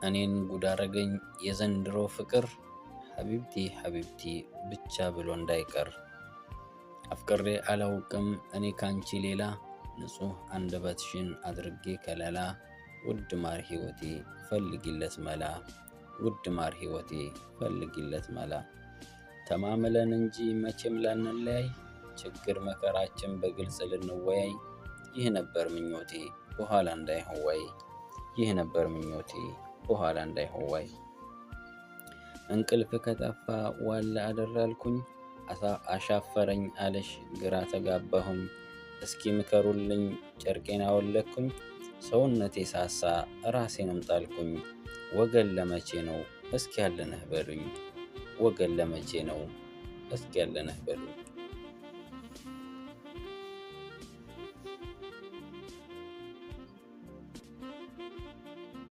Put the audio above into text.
እኔን ጉድ አረገኝ የዘንድሮ ፍቅር፣ ሐቢብቲ ሐቢብቲ ብቻ ብሎ እንዳይቀር። አፍቅሬ አላውቅም እኔ ካንቺ ሌላ፣ ንጹሕ አንደበትሽን አድርጌ ከለላ። ውድ ማር ሕይወቴ ፈልጊለት መላ፣ ውድ ማር ሕይወቴ ፈልጊለት መላ። ተማምለን እንጂ መቼም ላንለያይ፣ ችግር መከራችን በግልጽ ልንወያይ። ይህ ነበር ምኞቴ በኋላ እንዳይሆን ዋይ፣ ይህ ነበር ምኞቴ በኋላ እንዳይሆን ዋይ። እንቅልፍ ከጠፋ ዋል አደር አልኩኝ፣ አሻፈረኝ አለሽ ግራ ተጋባሁኝ። እስኪ ምከሩልኝ ጨርቄን አወለቅኩኝ፣ ሰውነቴ ሳሳ ራሴንም ጣልኩኝ። ወገን ለመቼ ነው እስኪ ያለንህ በሉኝ፣ ወገን ለመቼ ነው እስኪ ያለንህ በሉኝ።